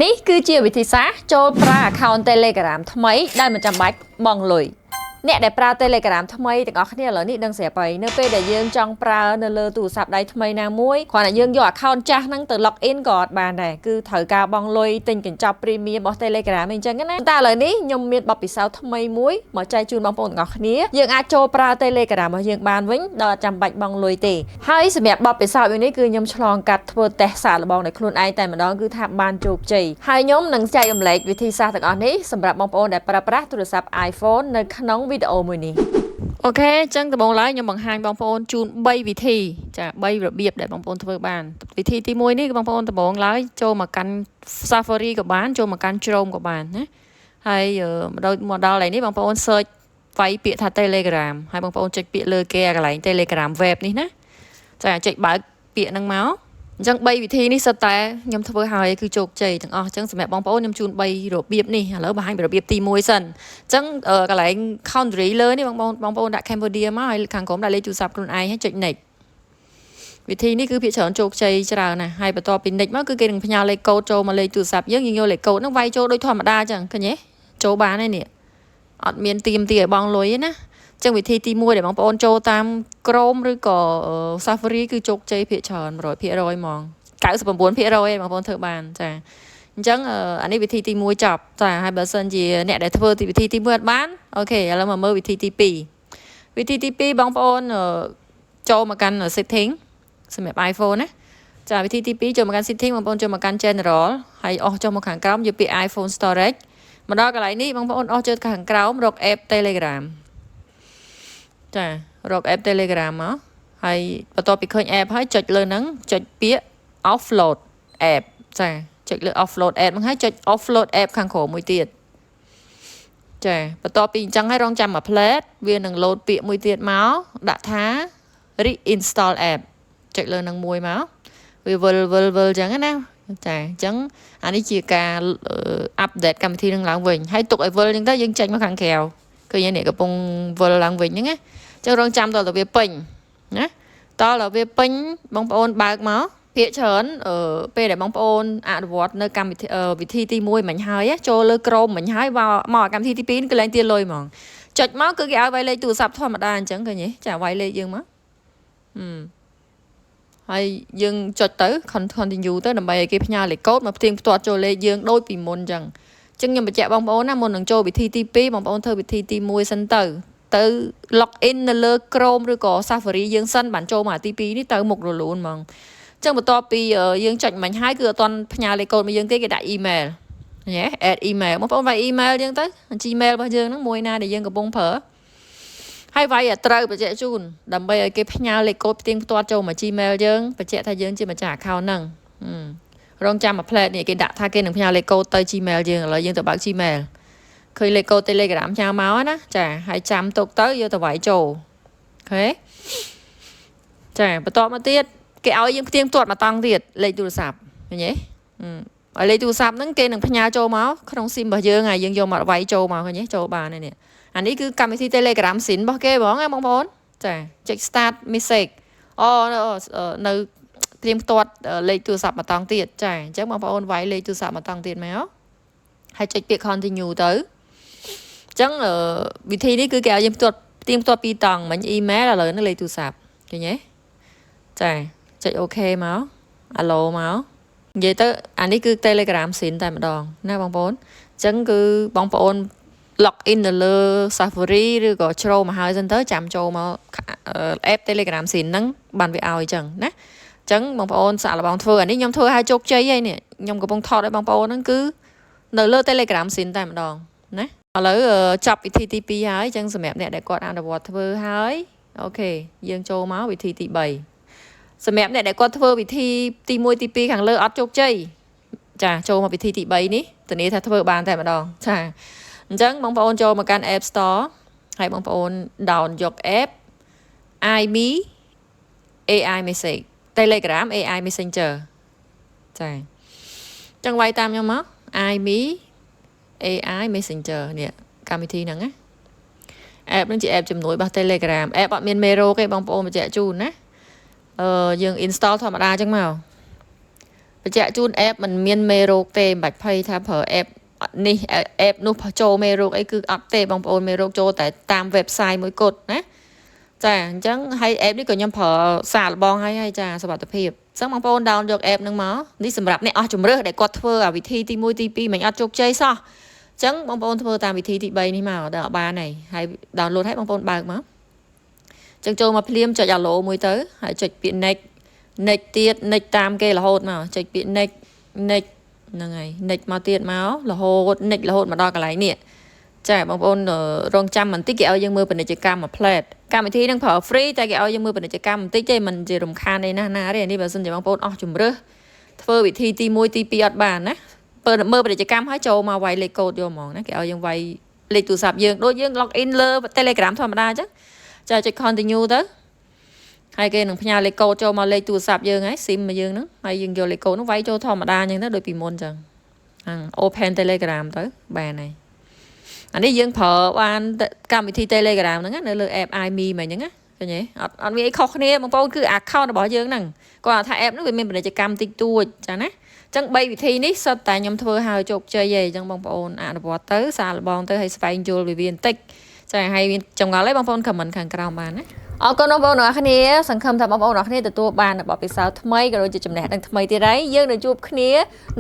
នេះគឺជាវិធីសាស្ត្រចូលប្រើ account Telegram ថ្មីដែលមិនចាំបាច់បង់លុយអ្នកដែលប្រើ Telegram ថ្មីទាំងអស់គ្នាឥឡូវនេះដឹងស្រាប់ហើយនៅពេលដែលយើងចង់ប្រើនៅលើទូរស័ព្ទដៃថ្មីណាមួយគ្រាន់តែយើងយក account ចាស់ហ្នឹងទៅ log in ក៏អត់បានដែរគឺត្រូវការបង់លុយទិញកញ្ចប់ premium របស់ Telegram អីចឹងណាតែឥឡូវនេះខ្ញុំមានបទពិសោធន៍ថ្មីមួយមកចែកជូនបងប្អូនទាំងអស់គ្នាយើងអាចចូលប្រើ Telegram របស់យើងបានវិញដោយអត់ចាំបាច់បង់លុយទេហើយសម្រាប់បទពិសោធន៍មួយនេះគឺខ្ញុំឆ្លងកាត់ធ្វើតេស្តសាកល្បងដោយខ្លួនឯងតែម្ដងគឺថាបានជោគជ័យហើយខ្ញុំនឹងចែករំលែកវិធីសាស្ត្រទាំងអស់នេះសម្រាប់បងប្អូនដែលប្រើប្រាស់ទូរស័ព្ទ iPhone នៅក្នុងវីដេអូមួយនេះOK អញ្ចឹងដំបូងឡើយខ្ញុំបង្ហាញបងប្អូនជូន3វិធីចា3របៀបដែលបងប្អូនធ្វើបានវិធីទី1នេះគឺបងប្អូនដំបូងឡើយចូលមកកាន់ Safari ក៏បានចូលមកកាន់ Chrome ក៏បានណាហើយមកដល់មកដល់ឯនេះបងប្អូន search វាយពាក្យថា Telegram ហើយបងប្អូនចុចពាក្យលើគេអាកន្លែង Telegram web នេះណាចាចុចបើកពាក្យហ្នឹងមកអញ្ចឹង3វិធីនេះសុទ្ធតែខ្ញុំធ្វើហើយគឺជោគជ័យទាំងអស់អញ្ចឹងសម្រាប់បងប្អូនខ្ញុំជូន3របៀបនេះឥឡូវបង្ហាញពីរបៀបទី1សិនអញ្ចឹងកន្លែង country លើនេះបងប្អូនបងប្អូនដាក់ Cambodia មកហើយខាងក្រោមដាក់លេខទូរស័ព្ទខ្លួនឯងហើយចុច next វិធីនេះគឺភាគច្រើនជោគជ័យច្រើនណាស់ហើយបន្ទាប់ពី next មកគឺគេនឹងផ្ញើលេខកូដចូលមកលេខទូរស័ព្ទយើងយើងយកលេខកូដហ្នឹងវាយចូលដូចធម្មតាអញ្ចឹងឃើញទេចូលបានហើយនេះអត់មានទៀមទីឲ្យបង់លុយទេណាចឹងវិធីទី1ដែលបងប្អូនចូលតាម Chrome ឬក៏ Safari គឺជោគជ័យភាគច្រើន100%ហ្មង99%ឯងបងប្អូនធ្វើបានចាអញ្ចឹងអានេះវិធីទី1ចប់ចាហើយបើសិនជាអ្នកដែលធ្វើទីវិធីទី1អត់បាន OK ឥឡូវមកមើលវិធីទី2វិធីទី2បងប្អូនចូលមកកាន់ setting សម្រាប់ iPhone ណាចាវិធីទី2ចូលមកកាន់ setting បងប្អូនចូលមកកាន់ general ហើយអស់ចុះមកខាងក្រោមយកពាក្យ iPhone storage មកដល់កន្លែងនេះបងប្អូនអស់ចុចខាងក្រោមរក app Telegram ចារក app Telegram មកហើយបន្ទាប់ពីឃើញ app ហើយចុចលើហ្នឹងចុចពាក្យ offload app ចាចុចលើ offload app ហ្នឹងហើយចុច offload app ខាងក្រោមមួយទៀតចាបន្ទាប់ពីអញ្ចឹងហើយរងចាំមួយភ្លែតវានឹង load ពាក្យមួយទៀតមកដាក់ថា reinstall app ចុចលើនឹងមួយមកវាវិលវិលវិលអញ្ចឹងណាចាអញ្ចឹងអានេះជាការ update កម្មវិធីនឹងឡើងវិញហើយទុកឲ្យវិលអញ្ចឹងទៅយើងចេញមកខាងក្រៅឃើញនេះកំពុងវិលឡើងវិញហ្នឹងណាអញ្ចឹងរងចាំដល់តែវាពេញណាតដល់វាពេញបងប្អូនបើកមកភាគច្រើនអឺពេលដែលបងប្អូនអនុវត្តនៅកម្មវិធីវិធីទី1មិញហើយចូលលើ Chrome មិញហើយមកមកកម្មវិធីទី2គឺលែងទាលុយហ្មងចុចមកគឺគេឲ្យវាយលេខទូរស័ព្ទធម្មតាអញ្ចឹងឃើញទេចាវាយលេខយើងមកហឹមហើយយើងចុចទៅ continue ទៅដើម្បីឲ្យគេផ្ញើលេខកូដមកផ្ទៀងផ្ទាត់ចូលលេខយើងដូចពីមុនអញ្ចឹងអញ្ចឹងខ្ញុំបញ្ជាក់បងប្អូនណាមុននឹងចូលវិធីទី2បងប្អូនធ្វើវិធីទី1សិនទៅទៅ log in នៅលើ Chrome ឬក៏ Safari យើងសិនបានចូលមកទី2នេះទៅមុខរលូនហ្មងចឹងបន្ទាប់ពីយើងចុចមិញហើយគឺអត់ទាន់ផ្ញើលេខកូដមកយើងទេគេដាក់ email ញ៉េ add email បងប្អូនវាយ email យើងទៅ Gmail របស់យើងហ្នឹងមួយណាដែលយើងកំពុងប្រើហើយវាយឲ្យត្រូវបញ្ជាក់ជូនដើម្បីឲ្យគេផ្ញើលេខកូដផ្ទៀងផ្ទាត់ចូលមក Gmail យើងបញ្ជាក់ថាយើងជាម្ចាស់ account ហ្នឹងរងចាំមួយភ្លែតនេះគេដាក់ថាគេនឹងផ្ញើលេខកូដទៅ Gmail យើងឥឡូវយើងទៅបើក Gmail ឃើញលេខកូដ Telegram ផ្ញើមកណាចាហើយចាំទុកទៅយកទៅវាយចូល OK ចាបន្តមកទៀតគេឲ្យយើងផ្ទៀងផ្ទាត់មកតង់ទៀតលេខទូរស័ព្ទឃើញទេឲ្យលេខទូរស័ព្ទហ្នឹងគេនឹងផ្ញើចូលមកក្នុង SIM របស់យើងហើយយើងយកមកវាយចូលមកឃើញទេចូលបានហើយនេះអានេះគឺកម្មវិធី Telegram SIM របស់គេហ្មងណាបងប្អូនចាចុច start message អូនៅត្រៀមផ្ទាត់លេខទូរស័ព្ទមកតង់ទៀតចាអញ្ចឹងបងប្អូនវាយលេខទូរស័ព្ទមកតង់ទៀតមកហើយចុចពាក្យ continue ទៅអញ្ចឹងវិធីនេះគឺគេឲ្យយើងផ្ទាត់ផ្ទៀងផ្ទាត់ពីរតង់មិញ email ឥឡូវនេះលេខទូរស័ព្ទឃើញទេចាចុច OK មក allow មកនិយាយទៅអានេះគឺ Telegram ស៊ីនតែម្ដងណាបងប្អូនអញ្ចឹងគឺបងប្អូន log in នៅលើ Safari ឬក៏ Chrome មកហើយសិនទៅចាំចូលមក app Telegram ស៊ីនហ្នឹងបានវាឲ្យអញ្ចឹងណាអញ្ចឹងបងប្អូនសាកល្បងធ្វើអានេះខ្ញុំធ្វើឲ្យជោគជ័យហើយនេះខ្ញុំកំពុងថតឲ្យបងប្អូនហ្នឹងគឺនៅលើ Telegram ស៊ីនតែម្ដងណាឥឡូវចប់វិធីទី2ហើយអញ្ចឹងសម្រាប់អ្នកដែលគាត់អនុវត្តធ្វើហើយ OK យើងចូលមកវិធីទី3សម្រាប់អ្នកដែលគាត់ធ្វើវិធីទី1ទី2ខាងលើអត់ជោគជ័យចាចូលមកវិធីទី3នេះធានាថាធ្វើបានតែម្ដងចាអញ្ចឹងបងប្អូនចូលមកកាន់ App Store ហើយបងប្អូន down យក app IME AI Message Telegram AI Messenger ចាចឹងវាយតាមខ្ញុំមក IME AI Messenger នេះកម្មវិធីហ្នឹងណា app ហ្នឹងជា app ជំនួយរបស់ Telegram app អត់មានមេរោគទេបងប្អូនបញ្ជាក់ជូនណាអឺយើង install ធម្មតាចឹងមក បញ្ជាក់ជូន app មិនមានមេរោគទេមិនបាច់ភ័យថាប្រើ app នេះ app នោះចូលមេរោគអីគឺអត់ទេបងប្អូនមេរោគចូលតែតាម website មួយគត់ណាចាអញ្ចឹងហើយ app នេះក៏ខ្ញុំប្រើសាកល្បងហើយហើយចាសុវត្ថិភាពអញ្ចឹងបងប្អូន down យក app ហ្នឹងមកនេះសម្រាប់អ្នកអស់ជំរើសដែលគាត់ធ្វើអាវិធីទី1ទី2មិនអត់ជោគជ័យសោះអញ្ចឹងបងប្អូនធ្វើតាមវិធីទី3នេះមកដល់បានហើយហើយ download ឲ្យបងប្អូនបើកមកចឹងចូលមកភ្លាមចុច allow មួយទៅហើយចុចពាក្យ next next ទៀត next តាមគេរហូតមកចុចពាក្យ next next ហ្នឹងហើយ next មកទៀតមករហូត next រហូតមកដល់កន្លែងនេះចាបងប្អូនរងចាំបន្តិចគេឲ្យយើងមើលពាណិជ្ជកម្មមួយផ្លែតកម្មវិធីនឹងប្រើ free តែគេឲ្យយើងមើលពាណិជ្ជកម្មបន្តិចទេមិនជារំខានអីណាស់ណាទេនេះបើសិនជាបងប្អូនអស់ជំរើសធ្វើវិធីទី1ទី2អត់បានណាពើមើលពាណិជ្ជកម្មហើយចូលមកវាយលេខកូដយកហ្មងណាគេឲ្យយើងវាយលេខទូរស័ព្ទយើងដូចយើង log in លើ Telegram ធម្មតាអញ្ចឹងចាចុច continue ទៅហើយគេនឹងផ្ញើលេខកូដចូលមកលេខទូរស័ព្ទយើងហើយ SIM មកយើងហ្នឹងហើយយើងយកលេខកូដហ្នឹងវាយចូលធម្មតាអញ្ចឹងទៅដូចពីមុនអញ្ចឹងហ្នឹង open Telegram ទៅបានហើយអានេះយើងប្រើបានកម្មវិធី Telegram ហ្នឹងនៅលើ app iMe មកអញ្ចឹងណាឃើញទេអត់អត់មានអីខុសគ្នាបងប្អូនគឺ account របស់យើងហ្នឹងគាត់ថា app ហ្នឹងវាមានពាណិជ្ជកម្មតិចតួចចាណាចឹង3វិធីនេះសុទ្ធតែខ្ញុំធ្វើហើយជោគជ័យឯងចឹងបងប្អូនអនុវត្តទៅសាកល្បងទៅហើយស្វែងយល់វាបន្តិចចាហើយមានចម្ងល់អីបងប្អូន comment ខាងក្រោមបានណាអរគុណបងប្អូនទាំងអស់គ្នាសង្ឃឹមថាបងប្អូនទាំងអស់គ្នាទទួលបានបទពិសោធន៍ថ្មីក៏ដូចជាចំណេះដឹងថ្មីទៀតហើយយើងនឹងជួបគ្នា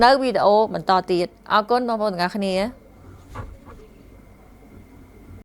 នៅវីដេអូបន្តទៀតអរគុណបងប្អូនទាំងអស់គ្នា។